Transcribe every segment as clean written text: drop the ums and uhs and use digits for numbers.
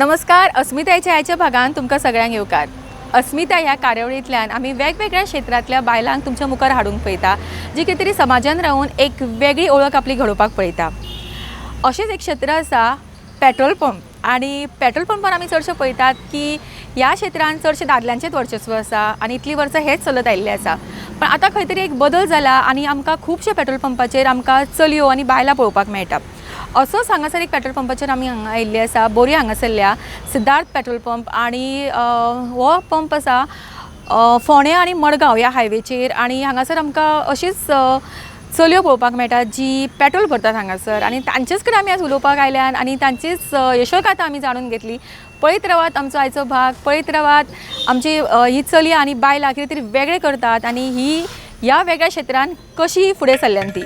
नमस्कार, अस्मितायेच्या आयच्या भागान तुमकां सगळ्यांक येवकार. अस्मिता ह्या कार्यावळींतल्यान आमी वेगवेगळ्या क्षेत्रांतल्या बायलांक तुमच्या मुखार हाडूंक पळयता, जी कितें तरी समाजान रावन एक वेगळी ओळख आपली घडोवपाक पळयता. अशेंच एक क्षेत्र आसा पेट्रोल पंप, आनी पेट्रोल पंपार आमी चडशें पळयतात की ह्या क्षेत्रांत चडशें दादल्यांचेंच वर्चस्व आसा आनी इतलीं वर्सां हेंच चलत आयिल्लें आसा. पण आतां खंय तरी एक बदल जाला आनी आमकां खुबशे पेट्रोल पंपाचेर आमकां चलयो आनी बायलां पळोवपाक मेळटा. असोच हांगासर एक पेट्रोल पंपाचेर आमी हांगा आयिल्ली आसा, बोरी हांगासरल्या सिद्धार्थ पेट्रोल पंप. आनी हो पंप आसा फोंडें आनी मडगांव ह्या हायवेचेर, आनी हांगासर आमकां अशीच चलयो पळोवपाक मेळटात जी पेट्रोल भरतात हांगासर, आनी तांचेच कडेन आमी आज उलोवपाक आयल्यान आनी तांचीच यशोगाथा आमी जाणून घेतली. पळयत रावात आमचो आयचो भाग, पळयत रावात आमची ही चलयां आनी बायलां कितें तरी वेगळें करतात आनी ही ह्या वेगळ्या क्षेत्रान कशी फुडें सरल्यान ती.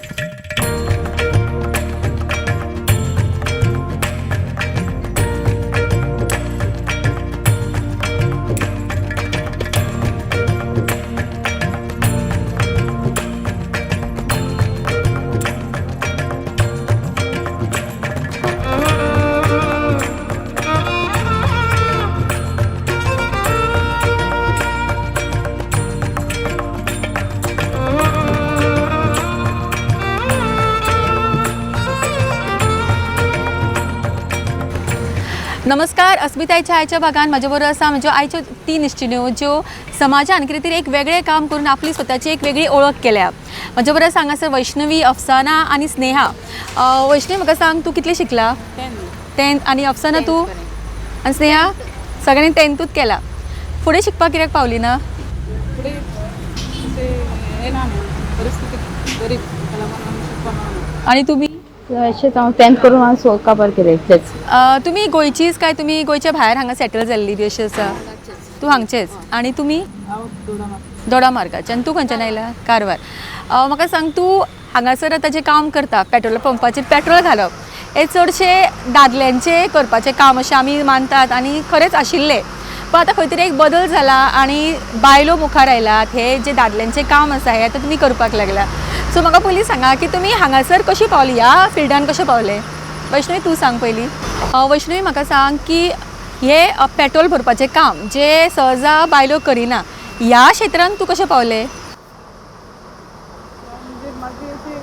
नमस्कार, अस्मितायेच्या आयच्या भागान म्हजे बरोबर आसा म्हज्यो आयच्यो तीन इश्टिण्यो ज्यो समाजान कितें तरी एक वेगळें काम करून आपली स्वताची एक वेगळी ओळख केल्या. म्हजे बरोबर आसा हांगासर वैष्णवी, अफसाना आनी स्नेहा. वैष्णवी, म्हाका सांग, तूं कितलें शिकला? टेंथ. आनी अफसाना तूं? आनी स्नेहा? सगळ्यांनी टेंथूच केला. फुडें शिकपाक कित्याक पावली ना? आनी तुमी? अशेंच हांव टेंथ करून हांव काबार केलें इतलेंच. तुमी गोंयचीच काय तुमी गोंयच्या भायर हांगा सेटल जाल्ली बी अशें आसा? तूं हांगचेच. आनी तुमी? दोडा मार्गाचे. आनी तूं खंयच्यान आयला? कारवार. म्हाका सांग, तूं हांगासर आतां जें काम करता पेट्रोल पंपाचेर पेट्रोल घालप हें चडशें दादल्यांचें करपाचें काम अशें आमी मानतात आनी खरेंच आशिल्लें, पण आतां खंय तरी एक बदल जाला आनी बायलो मुखार आयल्यात. हें जें दादल्यांचें काम आसा हें आतां तुमी करपाक लागला. सो म्हाका पयलीं सांगा की तुमी हांगासर कशी पावली, ह्या फिल्डान कशें पावले? वैष्णवी तूं सांग पयलीं. वैष्णवी, म्हाका सांग की हें पेट्रोल भरपाचें काम जें सहजा बायलो करिना, ह्या क्षेत्रांत तूं कशें पावलें? म्हणजे माझी अशी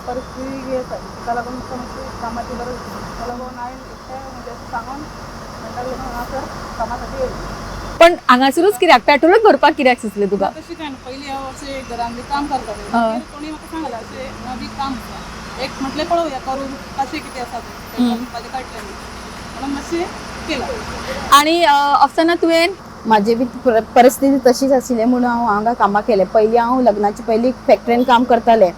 परिस्थिती आसा ताका लागून म्हाका मातशी कामाची गरज ताका लागून हांवें एकटें म्हणजे अशें सांगून म्हणटा लागून हांगासर कामासाठी येयलें. पण हांगासरूच कित्याक पेट्रोलूच भरपाक कित्याक सुचलें तुका? तशें कांय ना, पयलीं हांव अशें घरान बी काम करतालें, मागीर कोणी म्हाका सांगलें अशें हांगा बी काम आसा, एक म्हटलें पळोवया करून कशें कितें आसा तें, ताजें कळटलें न्ही म्हणून मातशें केलां. आनी अफसाना तुवें? म्हाजी बी परिस्थिती तशीच आशिल्ली म्हणून हांव हांगा कामाक केलें. पयलीं हांव लग्नाचे पयलीं फॅक्टरीन काम करतालें,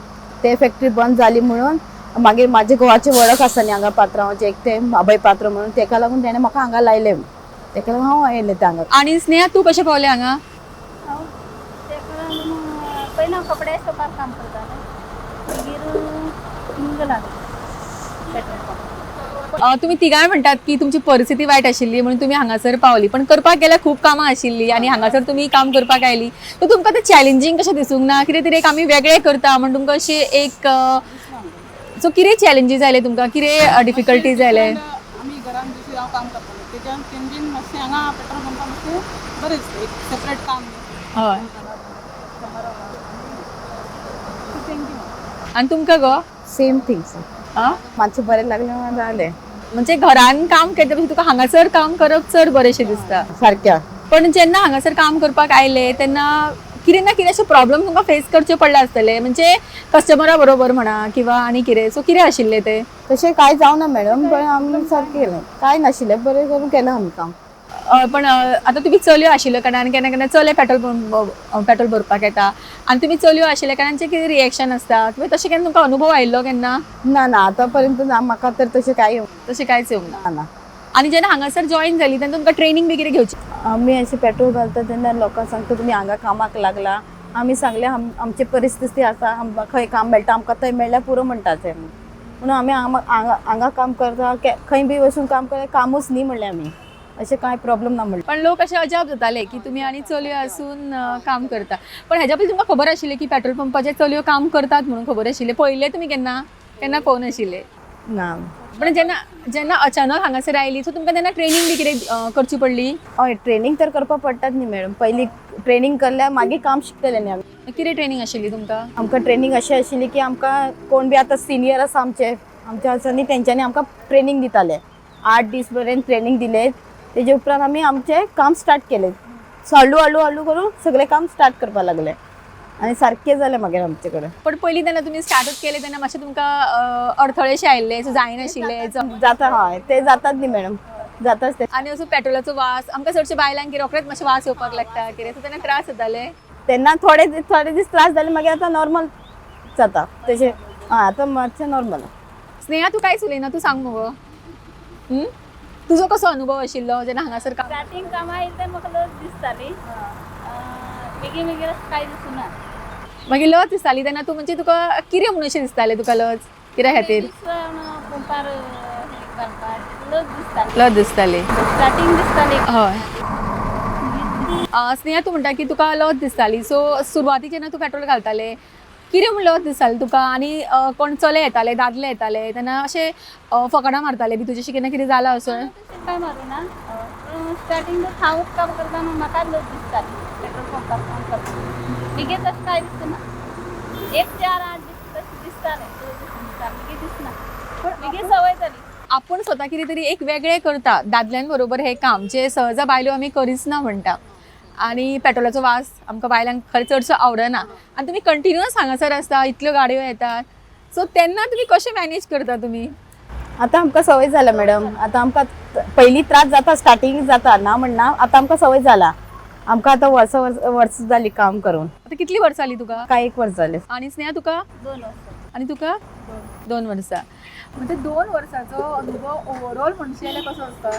ते फॅक्टरी बंद जाली म्हणून मागीर म्हाजे घोवाची वळख आसा न्ही हांगा पात्रांवाचे एक ते अभय पात्र म्हणून, तेका लागून तेणें म्हाका हांगा लायलें, तेका लागून हांव येयलें ते हांगा. आनी स्नेहा तूं कशें पावलें हांगा? हांव तेका लागून पयलीं हांव कपड्या शॉपार काम करतालें, मागीर हिंगा लागलें पेट्रोल पंप. तुमी तिगांय म्हणटात की तुमची परिस्थिती वायट आशिल्ली म्हणून तुमी हांगासर पावली, पण करपाक गेल्यार खूब कामां आशिल्ली आनी हांगासर तुमी काम करपाक आयली, सो तुमकां तें चॅलेंजींग कशें दिसूंक ना? कितें तरी एक आमी वेगळें करता म्हण तुमकां अशी एक सो कितें चॅलेंजीस आयले तुमकां, कितें डिफिकल्टीज आयले? आमी घरान जशें हांव काम करतालें तेज्यान चेंजीन मातशें हांगा पेट्रोल पंपार मातशें बरें दिसता, एक सेपरेट काम न्ही. हय. आनी तुमकां गो? सेम थिंग्स, मातशें बरें लागलें म्हणून जालें. म्हणजे घरान काम केल्या पेक्षा तुका हांगासर काम करप चड बरेंशें दिसता? सारक्या. पण जेन्ना हांगासर काम करपाक आयले तेन्ना कितें ना कितें अशें प्रॉब्लम तुमकां फेस करचे पडले आसतले, म्हणजे कस्टमरा बरोबर म्हणा किंवा आनी कितें, सो कितें आशिल्लें तें? तशें कांय जावना मॅडम, पण आमी सारकें केलें, कांय नाशिल्लें, बरें करून केलां आमी काम. पण आतां तुमी चलयो आशिल्ल्या कारणान केन्ना केन्ना चले पेट्रोल पंप पेट्रोल भरपाक येता आनी तुमी चलयो आशिल्ल्या कारणान कितें रिएक्शन आसता किंवा तशें केन्ना तुमकां अनुभव आयिल्लो केन्ना? ना ना, आतां पर्यंत ना, म्हाका तर तशें कांय येवंक तशें कांयच येवंक ना. ना ना. आनी जेन्ना हांगासर जॉईन जाली तेन्ना तुमकां ट्रेनींग बी कितें घेवची? आमी अशें पेट्रोल घालता तेन्ना लोकांक सांगता तुमी हांगा कामाक लागला, आमी सांगलें आमची परिस्थिती आसा, आमकां खंय काम मेळटा आमकां थंय मेळ्ळ्यार पुरो म्हणटा ते, म्हणून आमी हांगा हांगा काम करता, खंय बी वचून काम करता, कामूच न्ही म्हणलें आमी, अशें कांय प्रॉब्लम ना म्हणलें. पण लोक अशे अजाप जाताले की तुमी आनी चलयो आसून काम करता, पण हेज्या पयलीं तुमकां खबर आशिल्लें की पेट्रोल पंपाचेर चलयो काम करतात म्हणून खबर आशिल्लें? पळयलें तुमी केन्ना? केन्ना पळोवंक नाशिल्लें? ना. पण जेन्ना जेन्ना अचानक हांगासर आयली, सो तुमकां तेन्ना ट्रेनींग बी कितें करची पडली? हय, ट्रेनींग तर करपाक पडटात न्ही मॅडम. पयलीं ट्रेनींग करल्यार मागीर काम शिकतले न्ही आमी. कितें ट्रेनींग आशिल्ली तुमकां? आमकां ट्रेनींग अशें आशिल्ली की आमकां कोण बी आतां सिनियर आसा आमचे आमचे आसा न्ही, तेंच्यांनी आमकां ट्रेनींग दिताले. 8 दीस पर्यंत ट्रेनींग दिले. तेजे उपरांत आमी आमचें काम स्टार्ट केलें. सो हळू हळू हळू करून सगळें काम स्टार्ट करपाक लागले आनी सारकें जालें मागीर आमचे कडेन. पण पयलीं तेन्ना तुमी स्टार्टूच केलें तेन्ना मातशें तुमकां अडथळेशे आयिल्ले, सो जायनाशिल्लें? जाता, हय, ते जातात न्ही मॅडम, जाताच ते. आनी असो पेट्रोलाचो वास आमकां चडशे बायलांक कितें रोखडेच मातशें वास येवपाक लागता कितें, सो तेन्ना त्रास जाताले? तेन्ना थोडे थोडे दीस त्रास जाले, मागीर आतां नॉर्मल जाता तशें. हय, आतां मातशें नॉर्मल. स्नेहा, तूं कांयच उलयना, तूं सांग मगो. हम्म? तुजो कसो अनुभव आशिल्लो जेन्ना हांगासर काम? स्टार्टींग कामां आयली तेन्ना म्हाका लज दिसताली. मागीर मागीर अशें कांय दिसना. मागीर लज दिसताली तेन्ना तूं म्हणजे तुका कितें म्हणून अशें दिसतालें तुका लज कित्या खातीर? पंपार घालपाक लज दिसताली. लज दिसताली. स्टार्टींग दिसताली. हय. स्नेहा, तूं म्हणटा की तुका लज दिसताली, सो सुरवातीक जेन्ना तूं पेट्रोल घालतालें कितें म्हूण लज दिसताली तुका? आनी कोण चले येताले, दादले येताले तेन्ना अशें फकाणां मारताले बी तुजेशी केन्ना कितें जालां असो? तशें कांय मारूं ना. पूण स्टार्टींग हांवूच काम करता म्हणून म्हाका लज दिसताली पेट्रोल पंपार काम करता. मागीर तशें कांय दिसना. एक 4-8 दीस तशें दिसतालें, लज दिसता, मागीर दिसना, मागीर सवय जाली. आपूण स्वता कितें तरी एक वेगळें करता दादल्यां बरोबर, हें काम जें सहजा बायलो आमी करीच ना म्हणटा, आनी पेट्रोलाचो वास आमकां बायलांक खरें चडसो आवडना, आनी तुमी कंटिन्युअस हांगासर आसता, इतल्यो गाडयो येतात, सो तेन्ना तुमी कशें मॅनेज करता तुमी? आतां आमकां सवय जाला मॅडम. आतां आमकां पयलीं त्रास जाता, स्टार्टींग जाता, ना म्हणना. आतां आमकां सवय जाला. आमकां आतां वर्सां वर्स वर्स जाली काम करून. आतां कितलीं वर्सां जालीं तुका? काय 1 वर्स जालें. आनी स्नेहा, तुका? 2 वर्सां. आनी तुका? 2 वर्सां. म्हणजे 2 वर्साचो अनुभव ओवरऑल म्हणशी जाल्यार कसो आसता?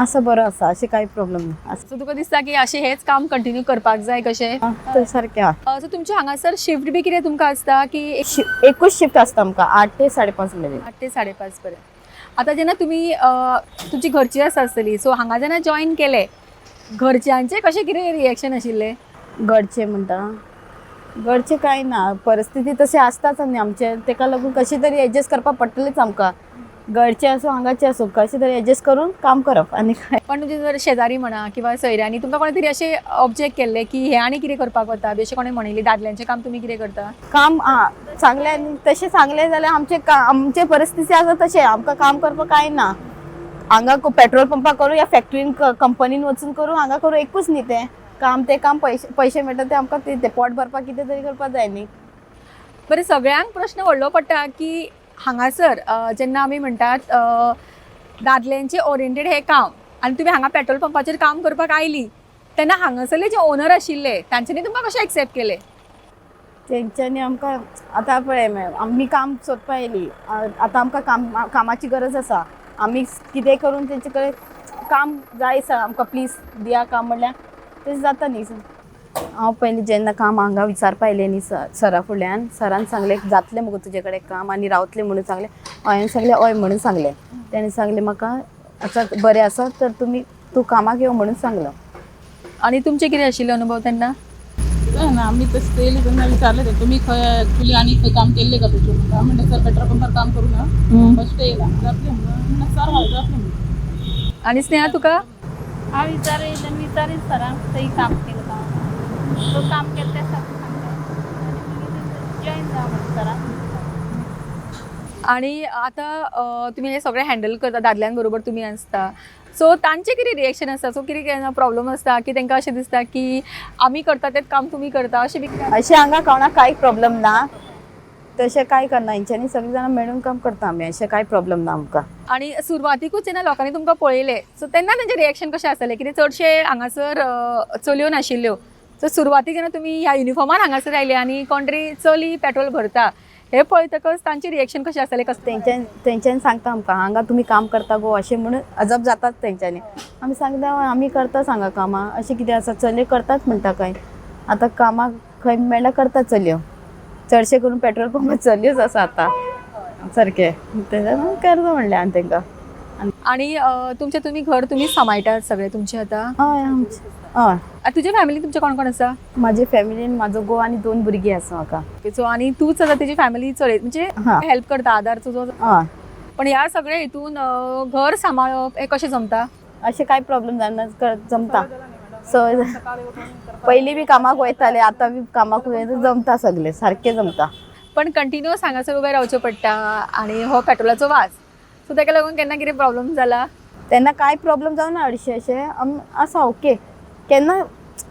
आसा, बरो आसा, अशें कांय प्रॉब्लम ना आसा. सो तुका दिसता की अशें हेंच काम कंटिन्यू करपाक जाय कशें? तर सारकें आहा. सो तुमच्या हांगासर शिफ्ट बी कितें तुमकां आसता की एक एकूच शिफ्ट आसता आमकां, 8 ते 5:30 मेरेन. 8 ते 5:30 पर्यंत. आतां जेन्ना तुमी तुमची घरची आसा आसतली, सो हांगा जेन्ना जॉयन केलें घरच्यांचें कशें कितें रिएक्शन आशिल्लें? घरचे म्हणटा, घरचे कांय ना, परिस्थिती तशी आसताच न्ही आमचे, तेका लागून कशें तरी एडजस्ट करपाक पडटलेंच आमकां. घरचे आसूं हांगाचे आसूं, कशें तरी एडजस्ट करून काम करप आनी काय. पण तुमचे जर शेजारी म्हणा किंवा सोयऱ्यांनी तुमकां कोणी तरी अशें ऑब्जेक्ट केल्लें की हें आनी कितें करपाक वता बी, अशें कोणें म्हणिल्लें दादल्यांचें काम तुमी कितें करता? काम आं सांगलें तशें सांगलें जाल्यार आमचें आमचे परिस्थिती आसा तशें आमकां काम करपाक कांय ना. हांगा पेट्रोल पंपाक करूं या फॅक्टरीन कंपनीन वचून करूं, हांगा करूं, एकूच न्ही तें काम. तें काम पयशे पयशे मेळटा ते आमकां ते पोट भरपाक कितें तरी करपाक जाय न्ही. बरें, सगळ्यांक प्रश्न व्हडलो पडटा की हांगासर जेन्ना आमी म्हणटात दादल्यांचें ओरिएंटेड हें काम आनी तुमी हांगा पेट्रोल पंपाचेर काम करपाक आयली तेन्ना हांगासरले जे ओनर आशिल्ले तांच्यांनी तुमकां कशें एक्सेप्ट केलें? तेंच्यांनी आमकां आतां पळय मॅम, आमी काम सोदपा येयली, आतां आमकां काम कामाची गरज आसा. आमी कितेंय करून तेंचे कडेन काम जाय सर, आमकां प्लीज दिया काम म्हणल्यार तशें जाता न्ही सर. हांव पयलीं जेन्ना काम हांगा विचारपा येयलें न्ही सरा फुडल्यान, सरान सांगलें जातलें मुगो तुजे कडेन काम आनी रावतलें म्हणून सांगलें. हांवें सांगलें हय म्हणून सांगलें. तेणें सांगलें म्हाका आसा बरें आसा तर तुमी तूं कामाक यो म्हणून सांगलो. आनी तुमचे कितें आशिल्ले अनुभव तेन्ना? ना, आमी तशें येयले तेन्ना विचारलें ते तुमी खंय एक्चुली आनी खंय काम केल्लें का तुजें? हांव म्हणलें सर पेट्रोल पंपार काम करूं ना, फर्स्ट येयला जातलें म्हणून सर, हय जातलें म्हणून. आनी स्नेहा, तुका? हांव विचार येयलें आनी विचारीत सरांक थंय काम केलें का, तो काम केलें तें सारकें सांगलें आनी मागीर जॉयन जावं म्हणलें सरान. आनी आतां तुमी हें सगळें हँडल करता, दादल्यां बरोबर तुमी आसता, सो तांचें कितें रिएक्शन आसता? सो कितें केन्ना प्रॉब्लम आसता की तांकां अशें दिसता की आमी करता तेंच काम तुमी करता अशें बी कितें? अशें हांगा कोणाक कांय प्रॉब्लम ना, तशें कांय करना. हेंच्यांनी सगळीं जाणां मेळून काम करता आमी, अशें कांय प्रॉब्लम ना आमकां. आनी सुरवातीकूच जेन्ना लोकांनी तुमकां पळयलें सो तेन्ना तेंचें रिएक्शन कशें आसतालें? कितें चडशे हांगासर चलयो नाशिल्ल्यो, सो सुरवातीक जेन्ना तुमी ह्या युनिफॉर्मान हांगासर आयले आनी कोण तरी चली पेट्रोल भरता हें पळयतकच तांचें रिएक्शन कशें आसतालें? कसलें? तेंच्यांनी सांगता आमकां हांगा तुमी काम करता गो अशें म्हणून अजब जातात तेंच्यांनी. आमी सांगता हय आमी करता हांगा कामां, अशें कितें आसा चलयो करतात म्हणटा खंय आतां कामाक खंय मेळ्ळ्यार करता चलयो, चडशे करून पेट्रोल पंपार चलयोच आसा आतां सारकें, तेन्ना करता म्हणलें हांवें तेंकां. आनी तुमचें तुमी घर तुमी सांबाळटात सगळें तुमचें आतां? हय आमचें हय. आनी तुज्या फॅमिली तुमचें कोण कोण आसा? म्हाजे फॅमिलीन म्हाजो घोव आनी 2 भुरगीं आसा म्हाका. सो आनी तूंच आतां तेजी फॅमिली चलयत म्हणजे हां. हेल्प करता, आदार तुजो? हय. पण ह्या सगळ्या हितून घर सांबाळप हें कशें जमता? अशें कांय प्रॉब्लम जायना, जमता. सवय जाला न्ही मॅडम. सवय जाली. सकाळी उठून करपाक. पयलीं बी कामाक वयताले, आतां बी कामाक वयता, जमता सगळें सारकें जमता. पण कंटिन्युअस हांगासर उबें रावचें पडटा आनी हो पेट्रोलाचो वास, सो ताका लागून केन्ना कितें प्रॉब्लम जाला? तेन्ना कांय प्रॉब्लम जावना हरशीं, अशें आसा ओके. केन्ना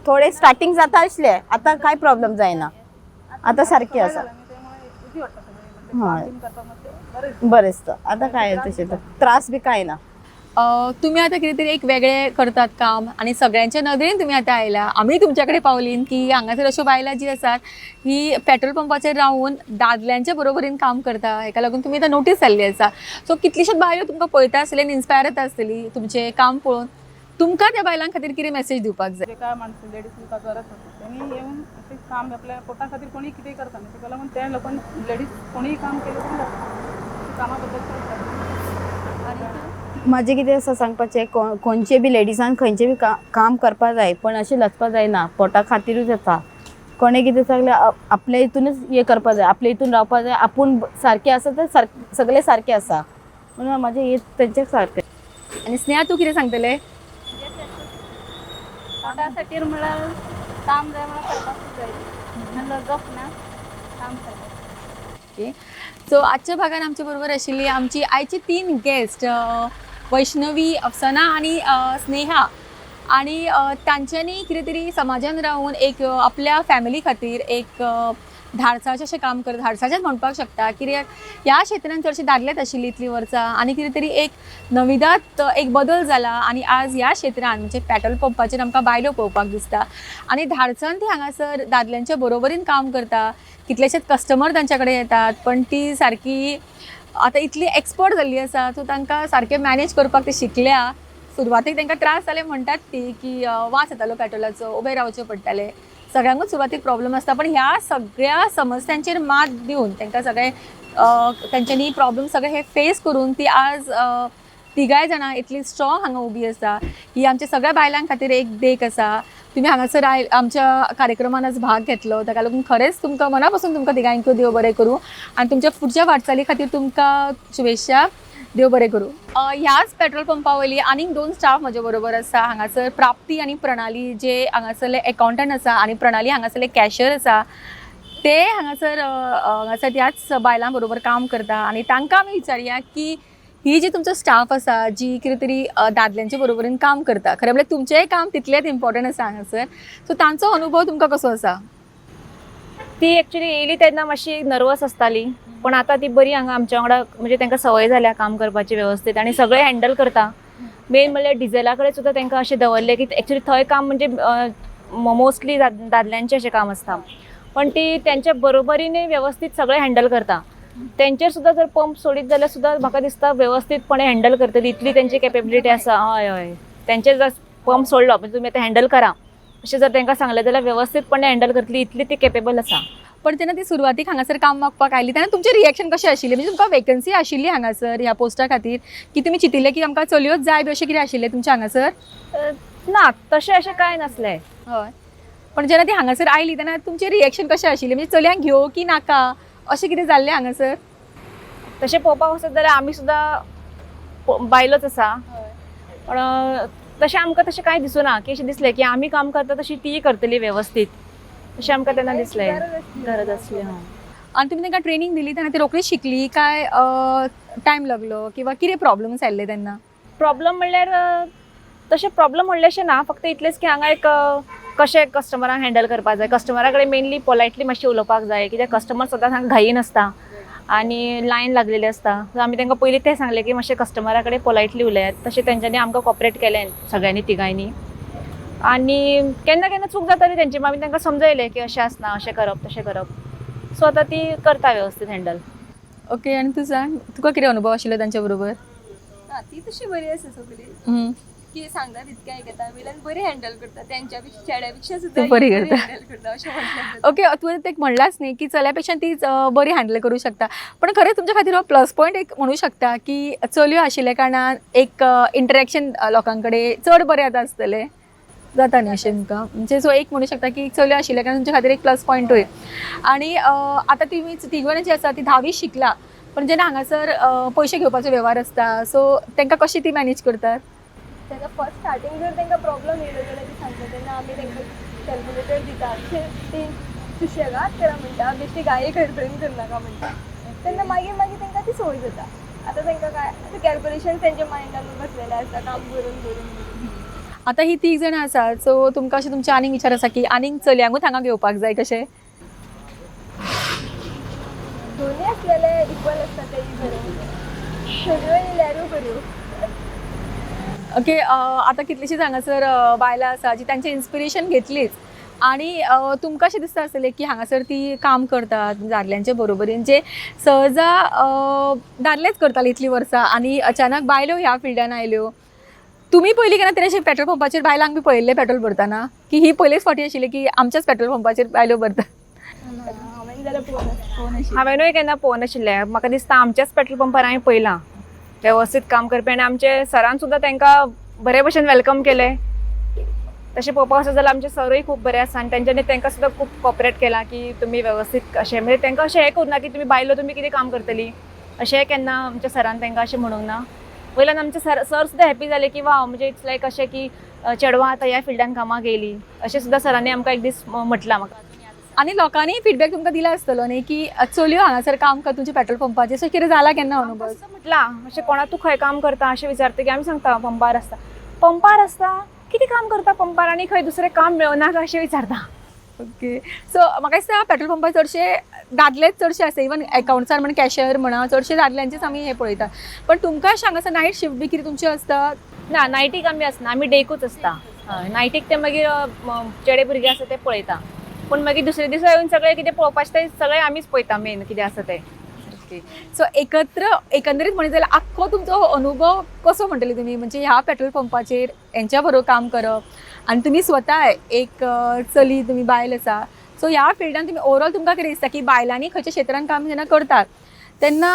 थोडे स्टार्टींग जाता आसलें, आतां कांय प्रॉब्लम जायना, आतां सारकें सवय आसा. जाला न्ही, त्यामुळे इजी वाटता सगळें. हय. काम बीन करपाक मातशें बरें दिसता. बरें दिसता आतां, कांय तशें त्रास बी कांय ना. तुमी आतां कितें तरी एक वेगळें करतात काम आनी सगळ्यांच्या नदरेन तुमी आतां आयला. आमी तुमच्या कडेन पावलीं की हांगासर अश्यो बायलां जी आसात ही पेट्रोल पंपाचेर रावून दादल्यांच्या बरोबरीन काम करता, हेका लागून तुमी आतां नोटीस जाल्ली आसा. सो कितलीश्योच बायलो तुमकां पळयता आसतली आनी इन्स्पायर जाता आसतली तुमचें काम पळोवन. तुमकां त्या बायलां खातीर कितें मॅसेज दिवपाक जाय? जे काय माणसं लेडीज तुमकां गरज आसा तेणी येवन अशें काम, आपल्या पोटा खातीर कोणी कितें करता न्ही, तेका लागून त्या लोकांक लेडीज कोणीय काम केलें तरी जाता, कामा बद्दल म्हाजें कितें आसा सांगपाचें, खंयचे बी लेडिसान खंयचें बी काम करपा जाय, पण अशें लजपा जायना, पोटा खातीरूच येता. कोणें कितें सांगलें आपल्या हितूनच हें करपा जाय, आपल्या हितून रावपा जाय. आपूण सारकें आसा तर सगळें सारकें आसा, म्हणून म्हाजें हें तेंच्या सारकें. आनी स्नेहा, तूं कितें सांगतलें? पोटा खातीर म्हळ्यार काम जाय म्हळ्यार करपाकूच जाय आनी लजप ना काम करपाक. ओके, सो आजच्या भागान आमच्या बरोबर आशिल्ली आमची आयची 3 गेस्ट, वैष्णवी, अफसना आनी स्नेहा. आनी तांच्यांनी कितें तरी समाजान रावून एक आपल्या फॅमिली खातीर एक धाडसाचें अशें काम करता, धाडसाचेंच म्हणपाक शकता कित्याक ह्या क्षेत्रान चडशे दादलेच आशिल्ली इतलीं वर्सां आनी कितें तरी एक नविदात एक बदल जाला आनी आज ह्या क्षेत्रान म्हणजे पेट्रोल पंपाचेर आमकां बायलो पळोवपाक दिसता आनी धाडसान ती हांगासर दादल्यांच्या बरोबरीन काम करता. कितलेशेच कस्टमर तांच्या कडेन येतात, पण ती सारकी आतां इतली एक्सपर्ट जाल्ली आसा, सो तांकां सारकें मॅनेज करपाक ती शिकल्या. सुरवातेक तांकां त्रास जाले म्हणटात ती की वास येतालो पेट्रोलाचो, उबें रावचें पडटालें, सगळ्यांकूच सुरवातेक प्रॉब्लम आसता, पण ह्या सगळ्या समस्यांचेर मात दिवन तांकां सगळे तांच्यांनी प्रॉब्लम सगळे हे फेस करून ती आज तिगाय जाणां इतली स्ट्रॉंग हांगा उबी आसा. ही आमच्या सगळ्या बायलां खातीर एक देख आसा. तुमी हांगासर आमच्या कार्यक्रमान आज भाग घेतलो, ताका लागून खरेंच तुमकां मना पासून तुमकां तिगांयकूय देव बरें करूं आनी तुमच्या फुडच्या वाटचाली खातीर तुमकां शुभेच्छा, देव बरें करूं. ह्याच पेट्रोल पंपा वयली आनीक 2 स्टाफ म्हजे बरोबर आसा हांगासर, प्राप्ती आनी प्रणाली, जे हांगासरले एकाउंटंट आसा आनी प्रणाली हांगासरले कॅशियर आसा. ते हांगासर हांगासर ह्याच बायलां बरोबर काम करता आनी तांकां आमी विचारया की ही जी तुमचो स्टाफ आसा जी कितें तरी दादल्यांच्या बरोबरीन काम करता, खरें म्हळ्यार तुमचेंय काम तितलेंच इम्पॉर्टंट आसा हांगासर, सो तांचो अनुभव तुमकां कसो आसा? ती एक्चुली येयली तेन्ना मातशी नर्वस आसताली, पण आतां ती बरी हांगा आमच्या वांगडा, म्हणजे तांकां संवय जाल्या काम करपाची वेवस्थीत आनी सगळें हँडल करता. मेन म्हणल्यार डिझेला कडेन सुद्दां तांकां अशें दवरलें की एक्चुली थंय काम म्हणजे मोस्टली दादल्यांचें अशें काम आसता, पण ती त्यांच्या बरोबरीने वेवस्थीत सगळें हँडल करता. तेंचेर सुद्दां जर पंप सोडीत जाल्यार सुद्दां म्हाका दिसता वेवस्थीतपणे हँडल करतली, इतली तेंची कॅपेबिलिटी आसा. हय हय, तेंचेर जर पंप सोडलो म्हणजे तुमी आतां हँडल करा अशें जर तांकां सांगलें जाल्यार वेवस्थीतपणे हँडल करतली, इतली ती कॅपेबल आसा. पण जेन्ना ती सुरवातीक हांगासर काम मागपाक आयली तेन्ना तुमचें रिएक्शन कशें आशिल्लें? म्हणजे तुमकां वेकन्सी आशिल्ली हांगासर ह्या पोस्टा खातीर की तुमी चिंतिल्लें की आमकां चलयोच जाय बी अशें कितें आशिल्लें तुमचें हांगासर? ना, तशें अशें कांय नासलें. हय, पण जेन्ना ती हांगासर आयली तेन्ना तुमचें रिएक्शन कशें आशिल्लें? म्हणजे चलयांक घेवं की नाका अशें कितें जाल्लें हांगासर? तशें पळोवपाक वचत जाल्यार आमी सुद्दां बायलोच आसा, पण तशें आमकां तशें कांय दिसुना की अशें दिसलें की आमी काम करता तशी तीय करतली वेवस्थीत, अशें आमकां तेन्ना दिसलें, गरज आसली. आनी तुमी तांकां ट्रेनींग दिली तेन्ना ती रोखडीच शिकली काय टायम लागलो किंवा कितें प्रॉब्लम्स आयिल्ले तेन्ना? प्रॉब्लम म्हणल्यार तशें प्रॉब्लम म्हणलें अशें ना, फक्त इतलेंच की हांगा एक कशें कस्टमरांक हँडल करपाक जाय, कस्टमरा कडेन मेनली पोलायटली मातशें उलोवपाक जाय, कित्याक कस्टमर सदांच हांगा घाईन आसता आनी लायन लागलेली आसता. सो आमी तांकां पयलीं तें सांगलें की मातशें कस्टमरा कडेन पोलायटली उलयात, तशें तेंच्यांनी आमकां कॉपरेट केलें सगळ्यांनी तिगांयनी. आनी केन्ना केन्ना चूक जाताली तेंची, आमी तांकां समजयलें की अशें आसना, अशें करप तशें करप, सो आतां ती करता वेवस्थीत हँडल. ओके, आनी तूं सांग, तुका कितें अनुभव आशिल्लो तांच्या बरोबर? ना, ती तशी बरी आसा सगळी, की सांगता तितकें आयकता, वयल्यान बरी हँडल करता, तेंच्या पेक्षा चेड्या पेक्षा सुद्दां तूं बरी करता. हँडल करता अशें म्हटलें. ओके, तुवें ते म्हणलाच न्ही की चल्या पेक्षा ती बरी हँडल करूं शकता, पण खरें तुमच्या खातीर हो प्लस पॉयंट एक म्हणू शकता की चलयो आशिल्ल्या कारणान एक इंटरेक्शन लोकां कडेन चड बरें आतां आसतलें जाता न्ही अशें तुमकां? म्हणजे सो एक म्हणू शकता की चलयो आशिल्ल्या कारणान तुमच्या खातीर एक प्लस पॉयंटूय. आनी आतां तुमी तिगूय जी आसा ती धावी शिकला, पण जेन्ना हांगासर पयशे घेवपाचो वेव्हार आसता, सो तांकां कशी ती मॅनेज करतात? तेन्ना फर्स्ट स्टार्टींग जर तांकां प्रॉब्लम येयलो जाल्यार ती सांगता तेन्ना आमी तांकां कॅल्क्युलेटर दिता, अशें ती सुशेगाद करा म्हणटा, बेश्टी गाये खरखरीन करनाका म्हणटा. तेन्ना मागीर मागीर तांकां ती संवय जाता. आतां तांकां काय आतां कॅल्क्युलेशन तेंच्या मायंडान बसलेलें आसता काम करून करून करून. आतां ही तीग जाणां आसात, सो तुमकां अशें तुमचे आनीक विचार आसा की आनीक चलयांकूच हांगा घेवपाक जाय कशें? दोनी आसलेले इक्वल आसता तेय बरें, चलयो येयल्यारूय बऱ्यो. ओके, आतां कितलींशींच हांगासर बायलां आसा जी तांचें इन्स्पिरेशन घेतलीच आनी तुमकां अशें दिसता आसतलें की हांगासर ती काम करतात दादल्यांच्या बरोबरीन, जे सहजा दादलेच करताले इतलीं वर्सां आनी अचानक बायलो ह्या फिल्डान आयल्यो. तुमी पयलीं केन्ना तरी अशें पेट्रोल पंपाचेर बायलांक बी पळयल्लें पेट्रोल भरतना, की ही पयलीच फावटी आशिल्ली की आमच्याच पेट्रोल पंपाचेर बायलो भरता? हांवें जाल्यार पळोवना. हांवेनूय केन्ना पळोवनाशिल्लें. म्हाका दिसता आमच्याच पेट्रोल पंपार हांवें पळयलां वेवस्थीत काम करपी आनी आमचे सरान सुद्दां तांकां बरे भशेन welcome केलें. तशें पळोवपाक वचत जाल्यार आमचे सरूय खूब बरे आसा आनी तेंच्यांनी तांकां सुद्दां खूब कॉपरेट केलां की तुमी वेवस्थीत अशें, म्हणजे तांकां अशें हें करूं ना की तुमी बायलो तुमी कितें काम करतली अशें केन्ना आमच्या सरान तांकां अशें म्हणूंक ना. वयल्यान आमचे सर सर सुद्दां हॅपी जाले की वा, म्हणजे it's लायक अशें की चेडवां आतां ह्या फिल्डान कामाक येयली अशें सुद्दां सरांनी आमकां एक दीस म्हटलां म्हाका. आनी लोकांनी फिडबॅक तुमकां दिला आसतलो न्ही की चलयो हांगासर काम करता तुमच्या पेट्रोल पंपाचेर, सो कितें जाला केन्ना अनुभव? म्हटलां अशें कोणा तूं खंय काम करता अशें विचारता की आमी सांगता पंपार आसता. पंपार आसता कितें काम करता पंपार आनी खंय दुसरें काम मेळना काय अशें विचारता. ओके, सो म्हाका दिसता पेट्रोल पंपार चडशे दादलेच चडशे आसता, इवन एकावंट्सार म्हण कॅशियर म्हणा चडशे दादल्यांचेच आमी हें पळयता. पण तुमकां अशें हांगासर नायट शिफ्ट बी कितें तुमची आसता? ना, नायटीक आमी आसना, आमी डेकूच आसता. हय, नायटीक ते मागीर चेडे भुरगे आसा ते पळयता, पूण मागीर दुसरे दिसा येवन सगळें कितें पळोवपाचें तें सगळें आमीच पळयता मेन कितें आसा तें. ओके, सो एकत्र एकंदरीत म्हणीत जाल्यार आख्खो तुमचो हो अनुभव कसो म्हणटले तुमी, म्हणजे ह्या पेट्रोल पंपाचेर हेंच्या बरोबर काम करप आनी तुमी स्वता एक चली, तुमी बायल आसा, सो ह्या फिल्डान तुमी ओवरऑल तुमकां कितें दिसता की बायलांनी खंयच्या क्षेत्रान काम जेन्ना करतात तेन्ना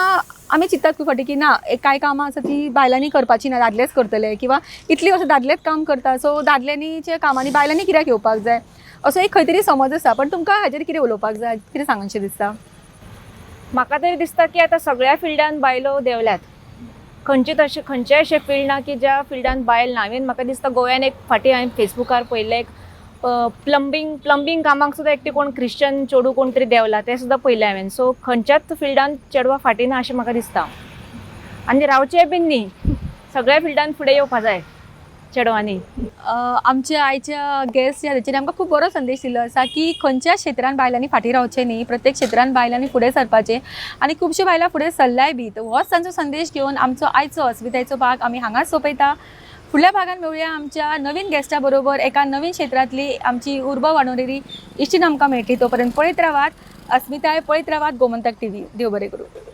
आमी चिंततात खूब फावटी की ना, एक कांय कामां आसा ती बायलांनी करपाची ना, दादलेच करतले, किंवा इतलीं वर्सां दादलेच काम करता सो दादल्यांनीच्या कामांनी बायलांनी कित्याक येवपाक जाय, असो एक खंय तरी समज आसा. पण तुमकां हाजेर कितें उलोवपाक जाय, कितें सांगचें दिसता? म्हाका तरी दिसता की आतां सगळ्या फिल्डान बायलो देंवल्यात, खंयचे तशें खंयचें अशें फिल्ड ना की ज्या फिल्डान बायल ना. इवन म्हाका दिसता गोव्यान एक फाटीं हांवें फेसबुकार पळयल्लें एक प्लंबींग कामाक सुद्दां एकटें कोण क्रिश्चन चेडूं कोण तरी देंवला तें सुद्दां पळयलें हांवें. सो खंयच्याच फिल्डान चेडवां फाटीं ना अशें म्हाका दिसता आनी रावचें बीन न्ही, सगळ्या फिल्डान फुडें येवपा जाय चेडवांनी. आमच्या आयच्या गेस्ट ह्या तेचेर आमकां खूब बरो संदेश दिल्लो आसा की खंयच्या क्षेत्रान बायलांनी फाटीं रावचें न्ही, प्रत्येक क्षेत्रान बायलांनी फुडें सरपाचें आनी खुबश्यो बायलां फुडें सरल्याय बी. तर होच तांचो संदेश घेवन आमचो आयचो अस्मितायेचो भाग आमी हांगाच सोंपयता. फुडल्या भागान मेळुया आमच्या नवीन गेस्टा बरोबर, एका नवीन क्षेत्रांतली आमची उर्बा वाडोवणारी इश्टीण आमकां मेळटली. तो पर्यंत पळयत रावात अस्मिताय, पळयत रावात गोमंतक टीव्ही. देव बरें करूं.